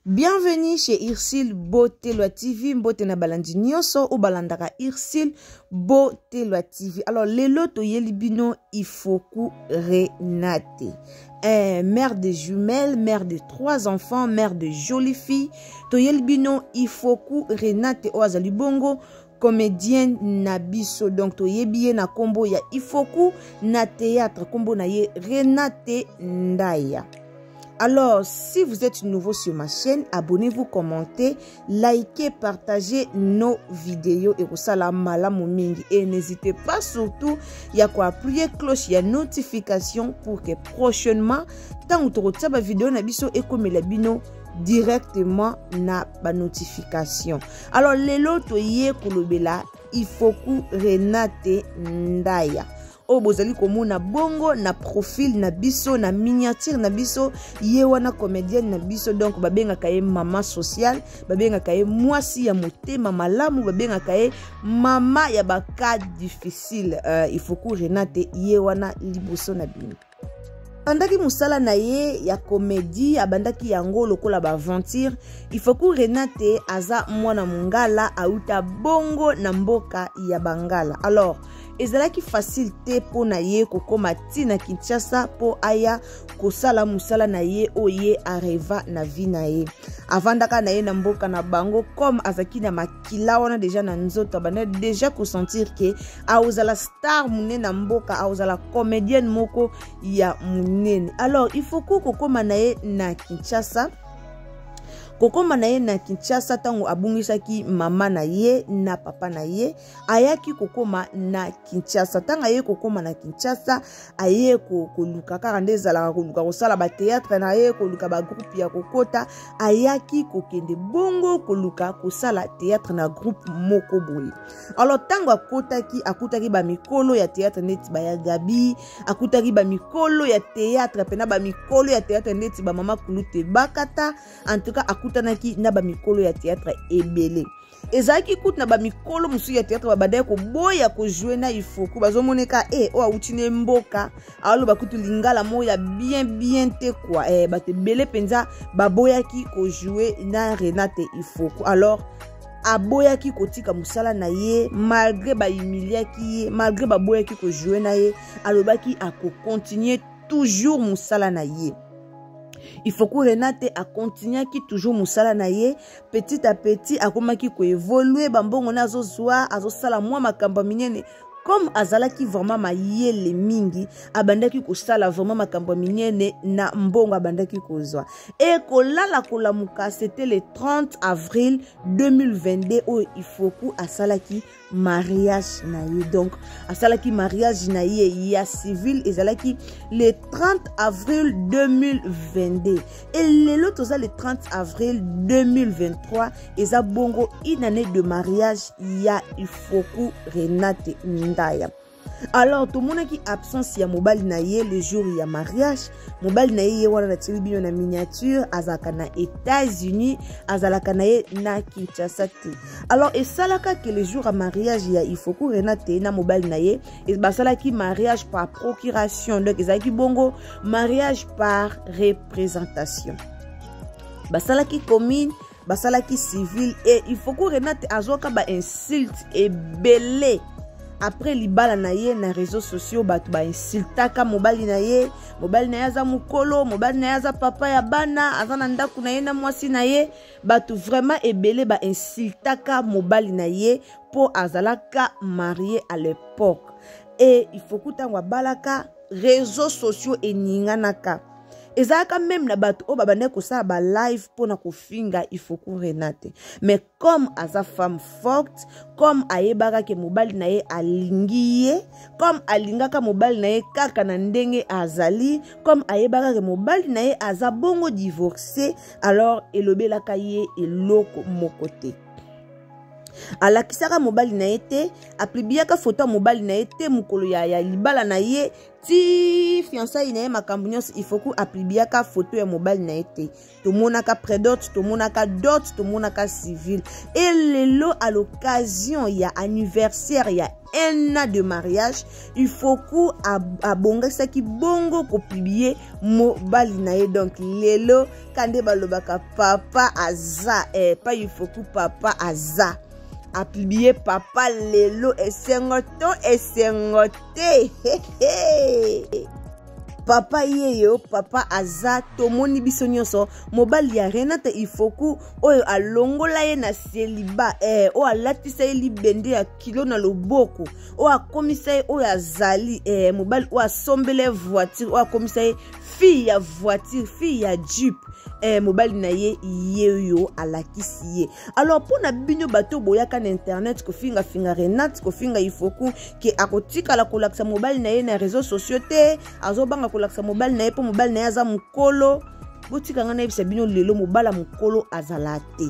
Bienvenue chez Ursule Botelwa TV, mbote na balandi nyonso oyo balandaka Ursule Botelwa TV. Alors lelo toyeli bino Ifoku Renate. Eh, mère de jumelles, mère de trois enfants, mère de jolies filles. Toyeli bino Ifoku Renate oyo azali bongo comédienne na biso donc toyebi ye na kombo ya Ifoku na théâtre kombo na ye Renate Ndaya. Alors, si vous êtes nouveau sur ma chaîne, abonnez-vous, commentez, likez, partagez nos vidéos et kosala malamu mingi. Et n'hésitez pas surtout ya ko appuyer cloche ya notification pour que prochainement tant tokotia ba vidéo na biso ekomela bino directement na ba notification. Alors lelo toye kolobela Ifoku Renate Ndaya. Oyo bozali komona bongo na profil na biso na miniature na biso, ye wana comédienne na biso. Donc babengaka ye mama sociale, babengaka ye mwasi ya motema malamu, babengaka ye mama ya ba cas difficile. Ifoku Renate ye wana liboso na bino. Abandaki mosala na ye ya comédie, abandaki yango lokola ba aventure. Ifoku Renate aza mwana mongala, auta bongo na mboka ya Bangala. Alors ezalaki facile te mpo na ye kokoma ti na Kinshasa mpo aya kosala mosala na ye oyo ye areva na vie na ye. Avandaka na ye na mboka na bango, comme azalaki na makila wana deja na nzoto, abanda deja kosentir ke aozala star monene na mboka, aozala comédienne moko ya monene. Alors il faut ko kokoma na ye na Kinshasa, kokoma na ye na Kinshasa ntango abungisaki mama na ye na papa na ye, ayaki kokoma na Kinshasa. Ntango aye kokoma na Kinshasa, aye koluka kaka nde ezalaka koluka kosala ba théâtre na ye, koluka ba groupe ya kokota. Ayaki kokende bongo koluka kosala théâtre na groupe moko boye. Alors ntango akotaki, akutaki ba mikolo ya théâtre neti ba ya Gabi, akutaki ba mikolo ya théâtre pena ba mikolo ya théâtre neti ba mama Kulute Bakata. En tout cas akutanaki na ba mikolo ya théâtre ebele. Ezalaki kutu na ba mikolo mosusu ya théâtre babandaki koboya kojouer na Ifoku, bazomoneka e oyo awuti na mboka, aloba kutu lingala moko ya bien bien te quoi. Bato ebele mpenza baboyaki kojouer na Renate Ifoku. Alors aboyaki kotika mosala na ye malgré bahumiliaki ye, malgré baboyaki kojouer na ye, alobaki akocontinue toujours mosala na ye. Ifoku Renate akontinuaki toujours mosala na ye. Petit à petit akomaki koévoluer, bambongo na azozwa, azosala mwa makambo ya minene. Comme azalaki vraiment mayele mingi, abandaki kosala vraiment makambo ya minene na mbongo abandaki kozwa. E kolala kolamuka, c'était le 30 avril 2022 oyo Ifoku asalaki mariage na ye. Donc asalaki mariage na ye ya civil, ezalaki le 30 avril 2022. Et lelo toza le 30 avril 2023, eza bongo une année de mariage ya Ifoku Renate Ndaya. Alors tomonaki absence ya mobali na ye le jour ya mariage. Mobali na ye ye wana natieli bino na miniature, azalaka na États-Unis, azalaka na ye na Kinshasa te. Alors esalaka ke le jour ya mariage ya Ifoku Renate na mobali na ye, basalaki mariage par procuration, donc ezalaki bongo mariage par représentation. Basalaki commune, basalaki civil. Et Ifoku Renate azwaka ba insulte ebele après libala na ye na réseaux sociaux. Bato ba insultaka mobali na ye, mobali na ye aza mokolo, mobali na ye aza papa ya bana, aza na ndako na ye na mwasi na ye. Bato vraiment ebele ba insultaka mobali na ye mpo azalaka marié à l'époque. Et Ifoku ntango abalaka, réseaux sociaux eninganaka, ezalaka même na bato oyo babandaki kosala ba live mpona kofinga Ifoku Renate. Mais comme aza femme forte, comme ayebaka ke mobali na ye alingi ye, comme alingaka mobali na ye kaka na ndenge azali, comme ayebaka ke mobali na ye aza bongo divorcé, alors elobelaka ye eloko moko te. Alakisaka mobali na ye te, apubliaka foto ya mobali na ye te mokolo ya libala na ye ti fiançailles na ye, makambo nyonso Ifoku apubliaka foto ya mobali na ye te. Tomonaka prédot, tomonaka dot, tomonaka civil. Et lelo, à l'occasion ya anniversaire ya un an de mariage, Ifoku abongisaki bongo kopublier mobali na ye. Donc lelo kande balobaka papa aza pa Ifoku, papa aza apublier papa lelo. Esengo to esengo te, papa yeyo, papa aza. Tomoni biso nyonso mobali ya Renate Ifoku oyo alongola ye na célibat, oyo alatisa ye libende ya kilo na loboko, oyo akomisa ye oyo azali, mobali oyo asombele voiture, oyo akomisa ye fille ya voiture, fille ya jeep, mobali na ye ye oyo alakisi ye. Alors mpo na bino bato boyaka na internet kofingafinga Renate, kofinga Ifoku ke akotikala kolakisa mobali na ye na réseau sociaux te, azobanga kolakisa mobali na ye mpo mobali na ye aza mokolo, botika ngai nayebisa bino lelo: mobala mokolo azala te,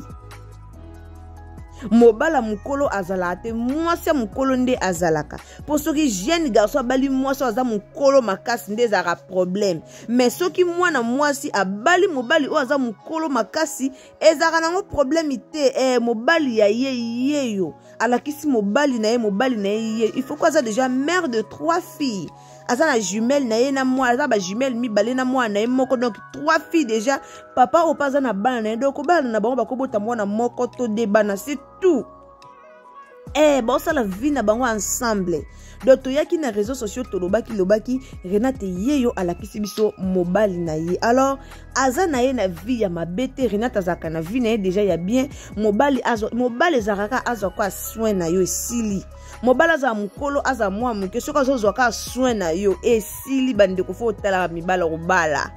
mobala mokolo azalaka te, mwasi ya mokolo nde azalaka. Mpo soki jeune garçon abali mwasi oyo aza mokolo makasi, nde ezalaka problème. Mais soki mwana mwasi abali mobali oyo aza mokolo makasi, ezalaka nango problème te. Mobali ya ye yeyo, alakisi mobali na ye, mobali na ye ye. Il faut ko aza déjà mère de trois filles, aza na jumelle na ye na mwana, aza bajumelle mibale na mwana na ye moko, donc trois filles déjà. Papa oyo mpe aza na bana na ye, donc bana na bango bakobota mwana moko to de bana, c'est tout. Baosala vie na bango ensemble. Donc toyaki na réseaux sociaux, tolobaki lobaki, Renate ye yo alakisi biso mobali na ye. Alors aza na ye na vie ya mabe te, Renate azalaka na vie na ye déjà ya bien. Mobali azwa, mobali ezalaka kaka azwa kwa soin na yo, esili. Mobali azala mokolo, azala mwa moke, soki azozwa kaka soin na yo, esili. Bandeko, faut otalaka mibala kobala,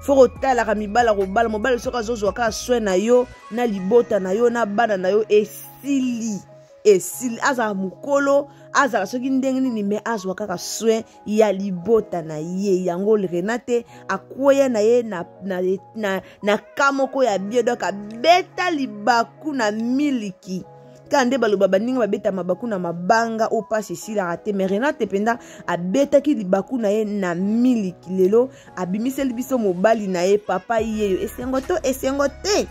faut kotalaka mibala kobala. Mobali soki azozwa kaka soin na yo, na libota na yo, na bana na yo, esili, esili. Azala mokolo, azala soki ndenge nini, mais azwa kaka soin ya libota na ye. Yango Renate akweya na ye na ka moko ya bien, donc abeta libaku na miliki. Kaka nde baloba, baninga babeta mabaku na mabanga oyo mpasi esilaka te, mais Renate mpenza abetaki libaku na ye na miliki. Lelo abimiseli biso mobali na ye, papa yeyo. Esengo to esengo te?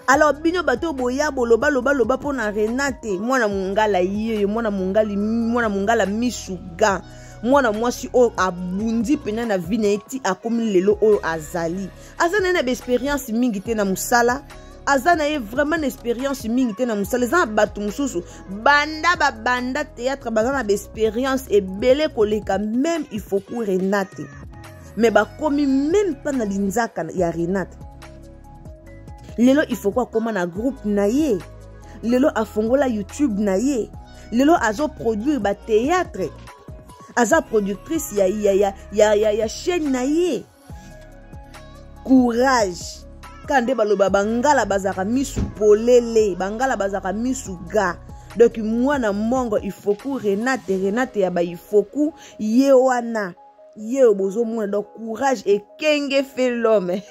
Alors bino bato boya boloba loba loba mpo na Renate, mwana mongala yeyo, mwana mongali, mwana mongala misuga, mwana mwasi oyo abundi mpena na vie na ye ti akomi lelo oyo azali. Aza na ye na baexpérience mingi te na mosala, aza na ye vraiment na expérience mingi te na mosala. Eza na bato mosusu banda babanda théâtre, baza na baexpérience ebele koleka même Ifoku Renate, mais bakomi même mpa na linzaka ya Renate. Lelo Ifoku akóma na groupe na ye, lelo afongola YouTube na ye, lelo azoproduire bathéâtre, aza productrice ya chaîne na ye. Courage! Kaka nde baloba, bangala bazalaka misu polele, bangala bazalaka misu ga. Donc mwana mongo Ifoku Renate, Renate ya baifoku, ye wana ye oyo bozomona. Donc courage ekenge fait l'homme.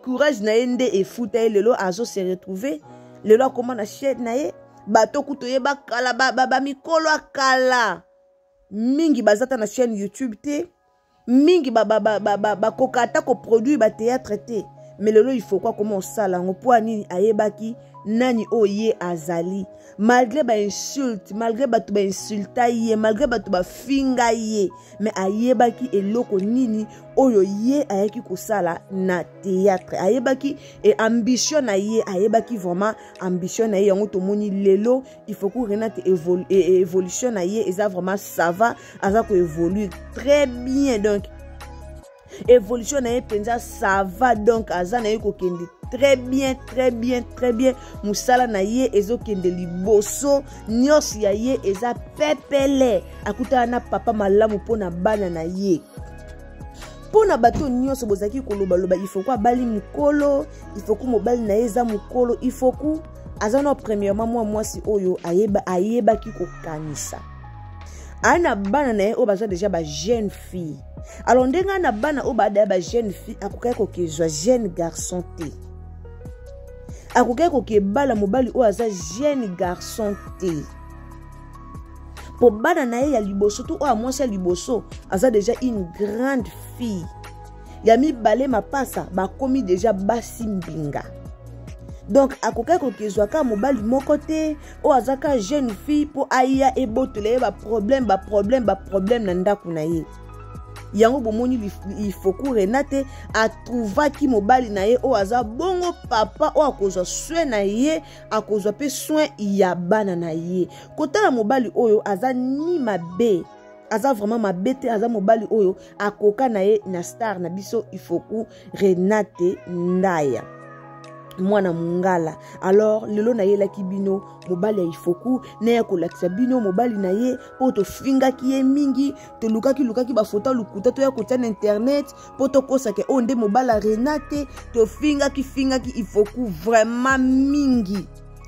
Courage na ye nde efuta ye lelo azo se retrouver, lelo akóma na chaîne na ye. Bato kutu oyeba kala, bamikolo ba, ba akala mingi baza ta na chaîne YouTube te, mingi bakoka ata koproduire bathéâtre te, mais lelo il faut kwa koma osala yango. Mpo nini? Ayebaki nani oyo ye azali. Malgré bainsulte, malgré bato bainsulta ye, malgré bato bafinga ye, mais ayebaki eloko nini oyo ye ayaki kosala na théâtre. Ayebaki e ambition na ye, ayebaki vraiment ambition na ye. Yango tomoni lelo il faut que Renate évolution na ye eza vraiment, ça va, aza koévoluer très bien. Donc évolution na ye mpenza, ça va. Donc aza na ye kokende très bien, très bien, très bien. Mosala na ye ezokende liboso, nyonso ya ye eza pepele. Akutana na papa malamu mpo na bana na ye. Mpo na bato nyonso bozalaki kolobaloba Ifoku abali mokolo, Ifoku mobali na ye eza mokolo, Ifoku aza na, premièrement mwa mwasi oyo ayebaki kokanisa. Aya na bana na ye oyo baza déjà bajeune fille. Alors ndenge aya na bana oyo baadaya bajeune fille, akokaki kokezwa jeune garçon te. Akokaki kokebala mobali oyo aza jeune garçon te, mpo bana na ye ya liboso to oyo ya mwasi ya liboso aza deja une grande fille, ya mibale mapasa bakomi deja basi mbinga. Donc akokaki kokezwa kaka mobali moko te oyo aza kaka jeune fille mpo aya ebotola ye baproblème, baproblème, baproblème na ndako na ye. Yango bomoni, Ifoku Renate atrouvaki mobali na ye oyo aza bongo papa, oyo akozwa soin na ye, akozwa mpe soin ya bana na ye. Kotala mobali oyo aza ni mabe, aza vraiment mabe te, aza mobali oyo akoka na ye na star na biso Ifoku Renate Ndaya, mwana mongala. Alors lelo nayelaki bino mobali ya Ifoku, naya kolakisa bino mobali na ye mpo tofingaki ye mingi, tolukaki lukaki bafoto ya lokuta toya kotia na internet mpo tokosake oyo nde mobali ya Renate. Tofingaki fingaki Ifoku vraiment mingi,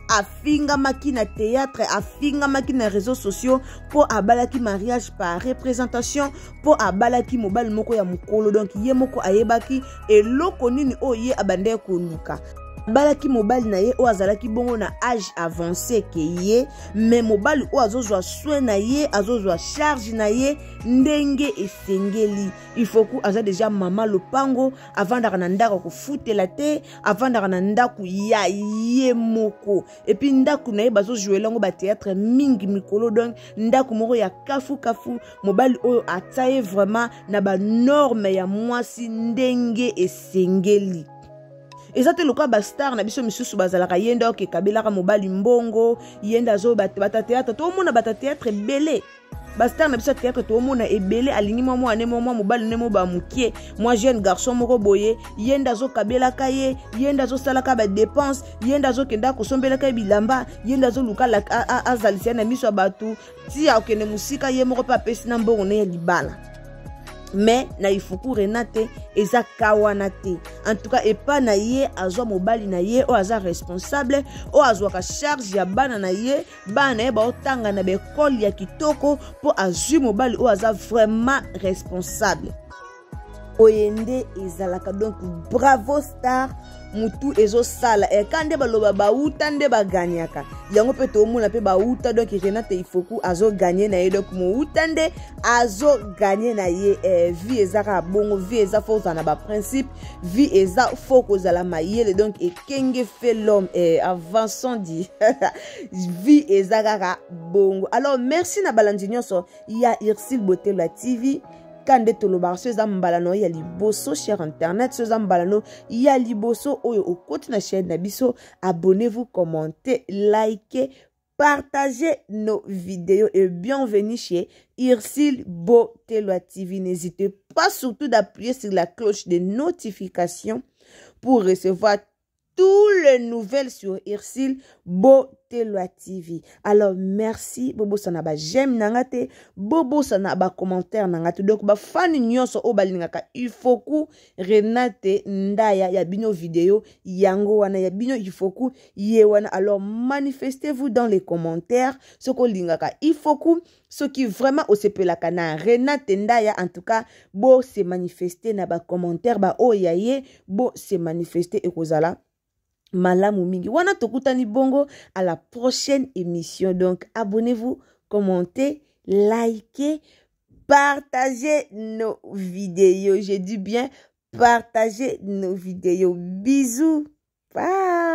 afingamaki na théâtre, afingamaki na réseaux sociaux mpo abalaki mariage par représentation, mpo abalaki mobali moko ya mokolo. Donc ye moko ayebaki eloko nini oyo ye abandaki koluka. Abalaki mobali na ye oyo azalaki bongo na age avancé ke ye, mais mobali oyo azozwa soin na ye, azozwa charge na ye ndenge esengeli. Ifoku aza deja mama lopango, avandaka na ndako kofutela te, avandaka na ndako ya ye moko. Et puis ndako na ye bazojouela yango batéâtre mingi mikolo, donc ndako moko ya kafukafu. Mobali oyo atia ye vraiment na banorme ya mwasi ndenge esengeli. Eza te lokola bastar na biso misusu bazalaka, ye nde okekabelaka mobali mbongo, ye nde azo bata théâtre. Toomona bata théâtre ebele, bastar na biso ya théâtre toomona ebele, alingi mwa mwana mwa mwa mobali nde mo bamokie, mwa jeune garçon moko boye, ye nde azokabelaka ye, ye nde azosalaka badepense, ye nde azokenda kosombelaka ye bilamba, ye nde azoluka azalisa ye na miso ya bato ti akokende mosika, ye moko mpe apesi na mbongo ne ya libala. Mais na Ifuku Renate eza ka wana te. En tout cas epa na ye azwa mobali na ye oyo aza responsable, oyo azwaka charge ya bana na ye. Bana na ye baotanga na baekole ya kitoko mpo azwi mobali oyo aza vraiment responsable. Oye nde ezalaka. Donc bravo star, mutu ezosala eka nde baloba bauta nde baganyaka yango mpe toomona mpe bauta. Donc Renate Ifoku azoganye na ye, donc mouta nde azoganye na ye. Vie eza kaka bongo, vie eza fo ozala na baprincipe, vie eza fo kozala mayele. Donc ekenge fait l'homme, avançons dit, vie eza kaka bongo. Alors merci na balandi nyonso ya Ursile Botelo ya TV. Ka nde tolobaka, so eza mbala no ya liboso, cher internet, so eza mbala no ya liboso oyo okoti na chaîne na biso, abonnez-vous, commentez, likez, partagez nos vidéos et bienvenue chez Ursile Botelwa TV. N'hésitez pas surtout d'appuyer sur la cloche de notification pour recevoir toutes les nouvelles sur Ursile Botelwa TV. Alors merci, bobosana ba j'aime nanga te, bobosana ba commentaire nanga te. Donc ba fan nyonso oyo balingaka Ifoku Renate Ndaya, ya bino vidéo yango wana, ya bino Ifoku ye wana. Alors manifestez-vous dans les commentaires soki olingaka Ifoku, soki vraiment osepelaka na Renate Ndaya. En tout cas bo se manifester na bacommentaire, baoyo ya ye bo se manifester, ekozala malamu mingi. Wana tokutani bongo à la prochaine émission. Donc abonnez-vous, commentez, likez, partagez nos vidéos. Je dis bien, partagez nos vidéos. Bisous, bye.